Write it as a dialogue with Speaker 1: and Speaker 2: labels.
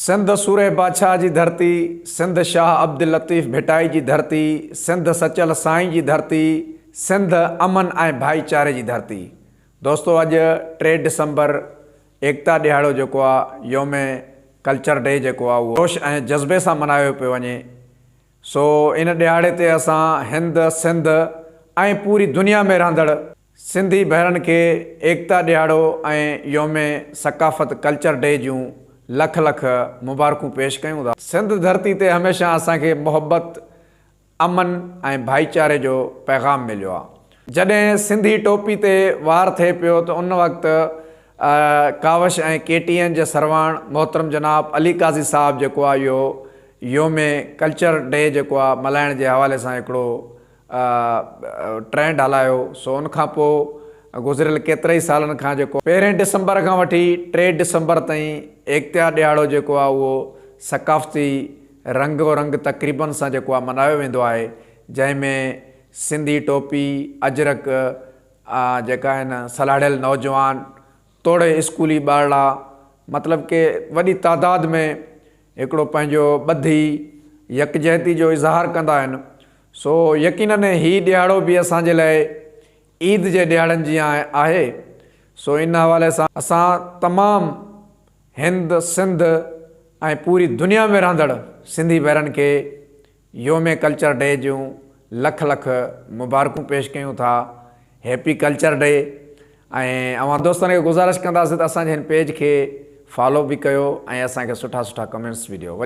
Speaker 1: سنڌ سورهيه بادشاهه جي ڌرتي، سنڌ شاهه عبداللطيف ڀٽائي جي ڌرتي، سنڌ سچل سائين جي ڌرتي، سنڌ امن ۽ ڀائيچاري جي ڌرتي. دوستو اڄ ٽي ڊسمبر ايڪتا ڏهاڙو جيڪو آ يوم ڪلچر ڊي جيڪو آ اهو جوش ۽ جذبي سان ملهايو پيو وڃي سو ان ڏهاڙي تي اسان هند، سنڌ ۽ پوري دنيا ۾ رهندڙ سنڌي ڀائرن کي ايڪتا ڏهاڙو ۽ يوم ثقافت ڪلچر ڊي جون لک لک مبارڪون پيش ڪيون ٿا. سنڌ ڌرتي تي هميشه اسان کي محبت، امن ۽ ڀائيچاري جو پيغام مليو آ. جڏهن سنڌي ٽوپي تي وار ٿئي پيو ته ان وقت ڪاوش ۽ ڪي ٽي اين جي سرواڻ محترم جناب علي قاضي صاحب جيڪو آ اهو يوم ڪلچر ڊي جيڪو آ ملهائڻ جي حوالي سان هڪڙو ٽرينڊ هلايو سو ان کان پوء گذريل ڪيترائي سالن کان جيڪو پهرين ڊسمبر کان وٺي ٽي ڊسمبر تائين ايڪتيا ڏهاڙو جيڪو آهي اهو ثقافتي رنگ و رنگ تقريبن سان جيڪو آهي ملهايو ويندو آهي جنهن ۾ سنڌي ٽوپي اجرڪ جيڪا آهن سلهاڙيل نوجوان توڙي اسڪولي ٻارڙا مطلب ڪي وڏي تعداد ۾ هڪڙو پنهنجو ٻڌي يڪجهتي جو اظهار ڪندا آهن سو يقينن هي ڏهاڙو به اسان جي لاء عيد جي ڏهاڙن جيان آهي سو ان حوالي سان اسان تمام هند سنڌ ۽ پوري دنيا ۾ رهندڙ سنڌي ڀائرن کي يوم ڪلچر ڊي جون لک لک مبارڪون پيش ڪيون ٿا هيپي ڪلچر ڊي ۽ اوهان دوستن کي گذارش ڪنداسين ته اسان جي هن پيج کي فالو به ڪيو ۽ اسان کي سٺا سٺا ڪمينٽس به ڏيو.